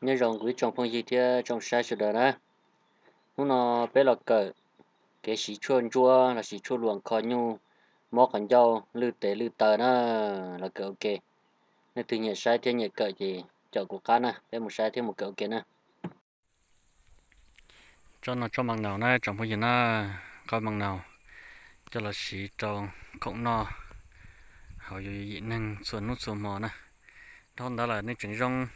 Nyob zoo kuv ib tsoom phooj ywg thiab tsoom saib sawv daws na. Hnub no peb los kawm kev siv tshuaj ntsuab los sis tshuaj luam kho nyuj mob qhov ncauj lwj tes lwj taw na. Los kawm ua ke. Leej twg nyiam saib thiab nyiam kawm ces caum kuv qab na, peb mus saib thiab mus kawm ua ke na. Tsob no tsob mas naus na tsoom phooj ywg na, qaub mas naus coj los siv rau khoom noj hauv yus yim neeg txhua hnub txhua hmo na. Dhau ntawd lawm nej tseem zoo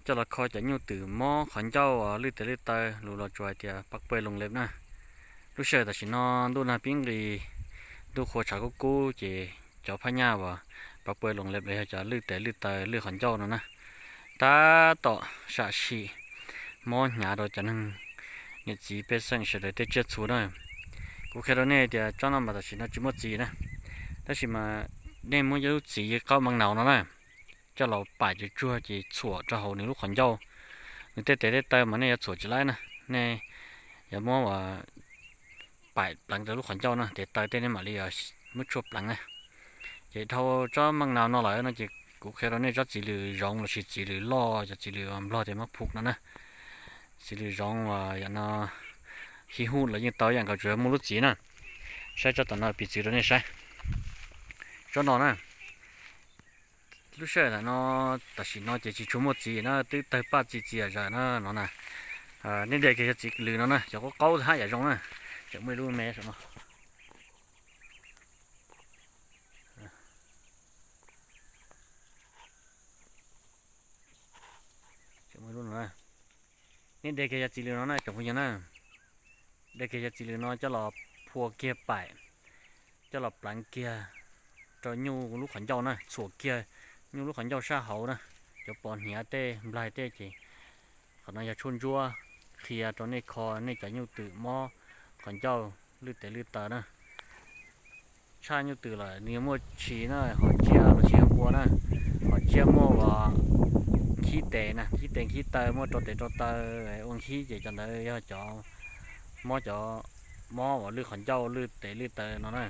coj los kho cov nyuj twm mob qhov ncauj lwj tes lwj taw, lus los tsuas hais tias pab puej loos leb na. Lub sij hawm tam sim no ntuj nag pib nqis, ntuj qhua tshav kub kub ces cov phab nyaj uas pab puej loos leb los yog cov lwj tes lwj taw lwj qhov ncauj no na, tab tom sam sim mob hnyav rau cov neeg niam txiv pej xeem sawv daws tej tsiaj txhu na. Kuv qhia rau nej tias tsob no mas tam sim no tsis muaj txiv na, tab sis mas nej muab cov lub txiv qaub mas naus no na, coj los pam cov tsuag ces txhuam rau hauv nws lub qhov ncauj. Nws tej tes tej taw mas nej yuav txhuam tsis laib na, nej yuav muab ua pam pleev rau lub qhov ncauj na, tes taw tej nej mam li muab tshuaj pleev na. Ces dhau tsob mas naus no lawm no ces kuv qhia rau nej tsob txiv lws zoov los sis txiv lws loj, cov txiv lws nplog tias mab phuv no na. Txiv lws zoov uas yam no hi hu los yeej tau, yam nkaus tsuas yog muaj lub txiv na. Saib tsob tom no piv txwv rau nej saib. Tsob no na, lub sij hawm no tam sim no ces tsis tshua muaj txiv na, twb tawg paj txi txias zawm na no na. Nej de kiag cov txiv lws no na, cov qaub qaub hab yam zoo na. Tseem muaj ib lub me saum no. Nej de kiag cov txiv lws no na tsoom phooj ywg na, de kiag cov txiv lws no coj los phua kiag paim, coj los pleev kiag rau nyuj lub qhov ncauj na, txhuam kiag nyuj lub qhov ncauj sab hauv na, cov pos hniav tej nplaig tej ces qhov no yog tshuaj ntsuab qhia rau nej kho nej cov nyuj twm mob qhov ncauj lwj tes lwj taw na. Tshaj nyuj twm lawm nws yuav muaj tshis na, hom tsiaj los sis yog npua na, hom tsiaj muaj uas nkhib tes na, nkhib tes nkhib taw, muaj rau tes rau taw ua nkhib ces cov ntawd yog cov mob cov mob uas lwj qhov ncauj lwj tes lwj taw no na.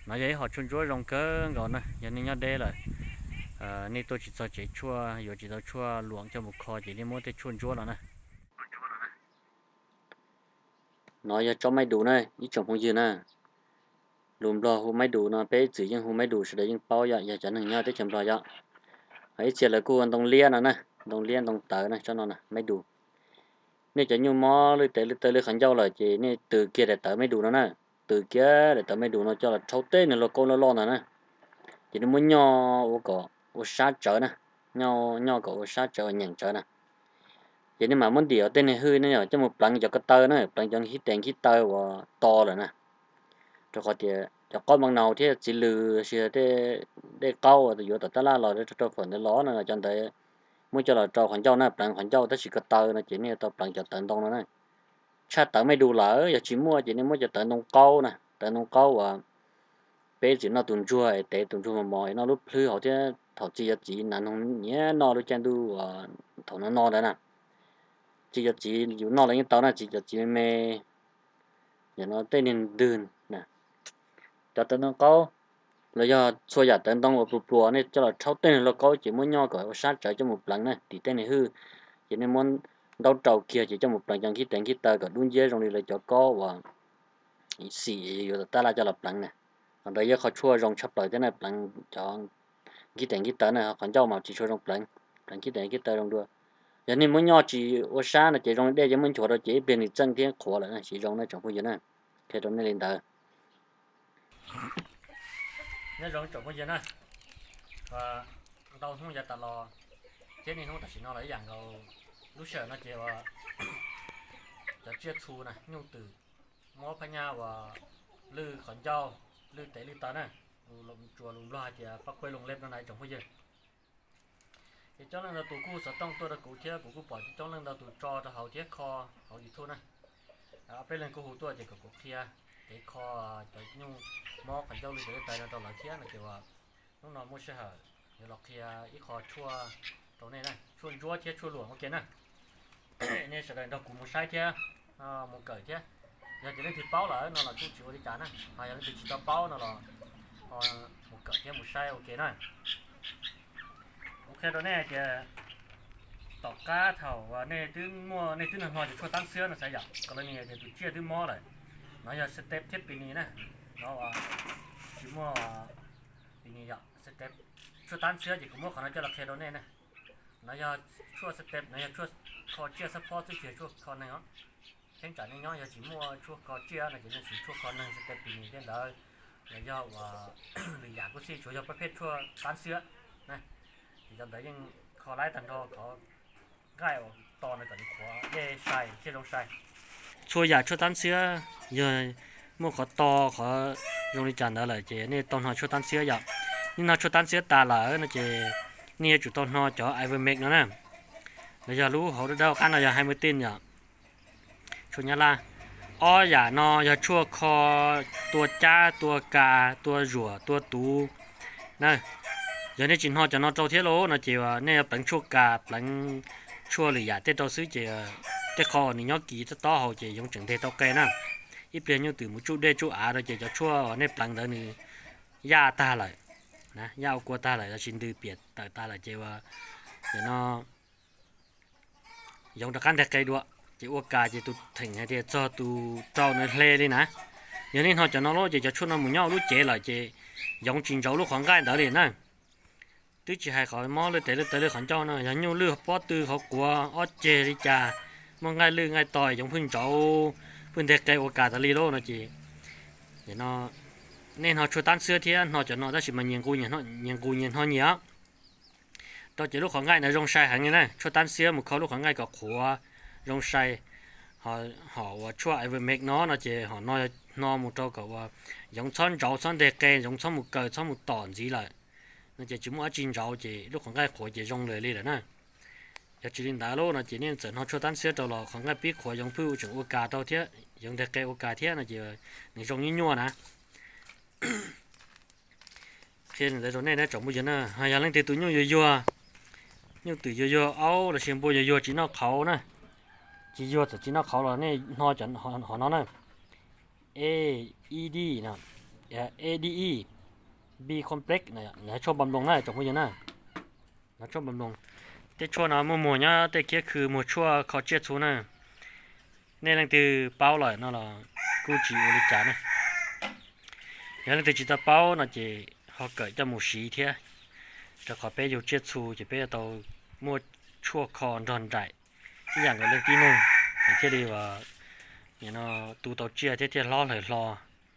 No yog ib hom tshuaj ntsuab zoo kawg nkaus na, yog nej nyob deb lawm, nej tuaj tsis txog tsev tshuaj, yuav tsis tau tshuaj luam coj mus kho ces nej muab tej tshuaj ntsuab no na. No yog tsob maib dus na ib tsoom phooj ywg na. Lus nplog hu maib dus no peb ib txwm yeej hu maib dus, sawv daws yeej paub yom, yog cov neeg nyob teb chaws nplog yom. Ho ib txhia lawv kuj hu ntoo liab no na, ntoo liab ntoo tawv na, tsob no na maib dus. Nej cov nyuj mob lwj tes lwj taw lwj qhov ncauj lawm ces nej tws kiag daim tawv maib dus no na, tws kiag daim tawv maib dus no coj los rhaub tej niag lauj kaub loj loj ntawd na, ces nej muab nyoj ua kom ua sab tsawv na, nyoj kom ua sab tsawv uas nyeem tsawv na. Ces nej mam muab ntim tej niag hwj nej coj mus pleev cov ko taw na, pleev cov nkhib tes nkhib taw uas to lawm na. Rau qhov tias cov qaub mas naus thiab txiv lws los sis tej dej qaub uas yuav tom tab laj los rau fawm ntawd los no, cov ntawd muab coj los rau qhov ncauj na, pleev qhov ncauj tab sis ko taw no ces nej yuav tau pleev cov tawv ntoo no na. Tshaj tawv maib dus lawm yog tsis muaj ces nej muab cov tawv ntoo qaub na, tawv ntoo qaub uas peb txiv noj tus ntsuag es tev tus ntsuag mos mos es noj lub plhwb hauv thiab thaum txi cov txiv nas noog nyiam noj lub caij ntuj uas thaum no no ntawd na. Txi cov txiv yus noj los yeej tau na, txi cov txiv me me, yam no tej niag ntwg na. Cov tawv ntoo qaub los yog txhua yam tawv ntoo uas pluas pluas nej coj los rhaub tej niag lauj kaub ces muab nyoj kom ua sab tsawv coj mus pleev na, tim tej niag hwj, ces nej muab ntaub rau kiag ces coj mus pleev cov nkhib tes nkhib taw kom dub nciab zoo li lawv cov kob uas xim yuav tom tab laj coj los pleev na. Qhov ntawd yog qhov tshuaj zoo tshaj plaws thiab na, pleev cov nkhib tes nkhib taw na, qhov ncauj mas tsis tshua zoo pleev, pleev nkhib tes nkhib taw zoo dua. Yog nej muab nyoj tsis ua sab no ces zoo li dej ces muab nchuav rau ces ib pliag nws txeej thiab qhuav lawm na, tsis zoo na tsoom phooj ywg na. Qhia rau nej li ntawd. Nyob zoo tsoom phooj ywg na, ntau hnub yav tas los thiab niaj hnub tam sim no los ib yam nkaus, lub sij hawm no ces cov tsiaj txhu na, nyuj twm mob phab nyaj uas lwj qhov ncauj, lwj tes lwj taw na, tsuas lus nplog hais tias pab kuej loos leb no na tsoom phooj ywg. Ces coob leej ntau tus kuj xov tooj tuaj rau kuv thiab kuv kuj pom coob leej ntau tus tso rau hauv thiab kho hauv YouTube na. Ob peb leeg kuj hu tuaj ces kom kuv qhia kev kho cov nyuj mob qhov ncauj lwj tes lwj taw no rau lawv thiab no ces hnub no muaj sij hawm yuav los qhia ib qho tshuaj rau nej na, tshuaj ntsuab thiab tshuaj luam ua ke na. Nej sawv daws nrog kuv mus saib thiab mus kawm thiab. Yog tias leej twg paub lawm no los kuj tsis ua li cas na, ho yog leej twg tsis tau paub no los mus kawm thiab mus saib ua ke na. Kuv qhia rau nej hais tias Tom qab thaum nej twb muaj, nej twb nag hno cov tshuaj tab xiab no xav yom, kom li ni tias tus tsiaj twb mob lawm. No yog step thiab pis nis na. No tsis muaj pis nis yom, step. Tshuaj tab xiab ces kuv muab qhov no coj los qhia rau nej na. No yog tshuaj step, no yog tshuaj kho tsiaj xab phob xwb, tsis yog tshuaj kho neeg os. Cheeb tsam nej nyob yog tsis muaj tshuaj kho tsiaj no ces nej siv tshuaj kho neeg step pis nis tej ntawd, los yog uas lwm yam kuj xij, tsuas yog pab phej tshuaj tab xiab na. Ces cov ntawd yeej kho laib tag nrho qhov nqaij uas to no kom nws qhuav dej sai thiaj zoo sai. Txhua yam tshuaj tab xiab yog muaj qhov to qhov zoo li cas ntawd lawm ces nej tau hno tshuaj tab xiab yom. Nej hno tshuaj tab xiab tas lawm no ces nej yuav tsum tau hno cov Ivermectin no na. Los yog lub hauv dawb dawb qab no yog Heimectin yom. Tshuaj Nyab Laj. Ob yam no yog tshuaj kho tua cab, tua kas, tua zuam, tua tuv na. Yog nej tsis hno cov no rau thiab lauj no ces nej yuav pleev tshuaj kas, pleev tshuaj lwm yam tej rau xwb ces tej qho uas nws nyob kiv tob tob hauv ces yoov tseem nteg tau qe na. Ib pliag nyuj twm mus tsuj dej tsuj av rau ces cov tshuaj uas nej pleev ntawd nws yaj tag lawm, yaj ua kua tag lawm los sis ntws piam tawm tag lawm ces ua, no yoov rov qab nteg qe dua. Ces ua kas ces tus theem hais tias txog tus rau nws hle li na. Yog nej hno cov no lauj ces cov tshuaj no mus nyob ua lub cev lawm ces yoov tsis ntsauv lub qhov nqaij ntawd li na. Twb tsis hais qhov mob lwj tes lwj taw lwj qhov ncauj no, yog nyuj lwj pob tw qhov quav ob ceg li cas, muaj nqaij lwj nqaij to yoov phwj ntsauv, phwj nteg qe ua kas tas li lauj no ces, no nej hno tshuaj tab xiab thiab hno cov no tab sis mas nyias nqus nyias hno nyias os. Rau ces lub qhov nqaij ntawd zoo sai heev li na, tshuaj tab xiab mus kho lub qhov nqaij kom qhuav zoo sai. Ho uas tshuaj Ivermectin no no ces ho no hno mus rau kom uas yoov txhob ntsauv txhob nteg qe, yoov txhob mus kaw txhob mus tom ntxiv lawm. No ces tsis muaj dab tsi ntsauv ces lub qhov nqaij qhuav ces zoo lawm li lawm na. Yog tsis li ntawd lauj no ces nej txawm hno tshuaj tab xiab rau los qhov nqaij pib qhuav yoov phwj tseem ua kas rau thiab, yoov nteg qe ua kas thiab no ces nws zoo nyuaj nyuaj na. Qhia li ntawd rau nej na tsoom phooj ywg na, ho yog leej twg tus nyuj yuag yuag, nyuj twm yuag yuag aub los sis npua yuag yuag tsis noj qhauv na, tsis yuag txawm tsis noj qhauv los nej hno cov hov no na, A E D no, A D E, B complex, tshuaj npam nploos na tsoom phooj ywg na. Tshuaj npam nploos, tej tshuaj no muaj muag nyob tej kiab khw muag tshuaj kho tsiaj txhu na. Nej leej twg paub lawm no los kuj tsis ua li cas na. Yog leej twg tsis tau paub no ces ho kawm coj mus siv thiab, rau qhov peb yug tsiaj txhu ces peb yuav tau muaj tshuaj kho nrog nraim ib yam nkaus leej tib neeg, thiaj li tu tau tsiaj thiab thiaj hlob hlawv hlo,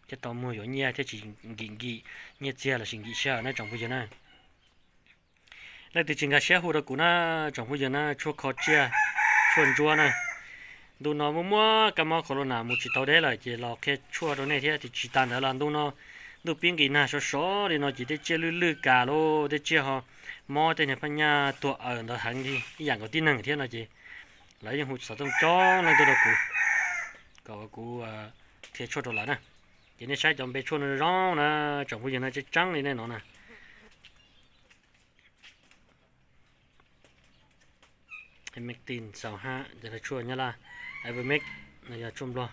thiaj tau muag yuav nyiaj thiaj tsis nkim nkim nyiaj txiag los sis nkim sij hawm na tsoom phooj ywg na. Leej twg tsis nkag siab hu rau kuv na tsoom phooj ywg na, tshuaj kho tsiaj, tshuaj ntsuab na. Ntu no muaj muaj kab mob corona mus tsis tau deb lawm ces los qhia tshuaj rau nej thiab. Tsis tas ntawd los ntu no ntuj pib nqis nag sov sov li no ces tej tsiaj lwj lwj kas lauj, tej tsiaj ho mob tej niag phab nyaj tuag aws ntawd heev li ib yam nkaus tib neeg thiab no ces lawv yeej hu xov tooj coob leej tuaj rau kuv kom kuv qhia tshuaj rau lawv na. Ces nej saib cov npe tshuaj no zoo na, tsoom phooj ywg na, tseeb tseeb li nej no na. Ivermectin xaus hab, ces tshuaj Nyab Laj, Ivermec no yog tshuaj Nplog.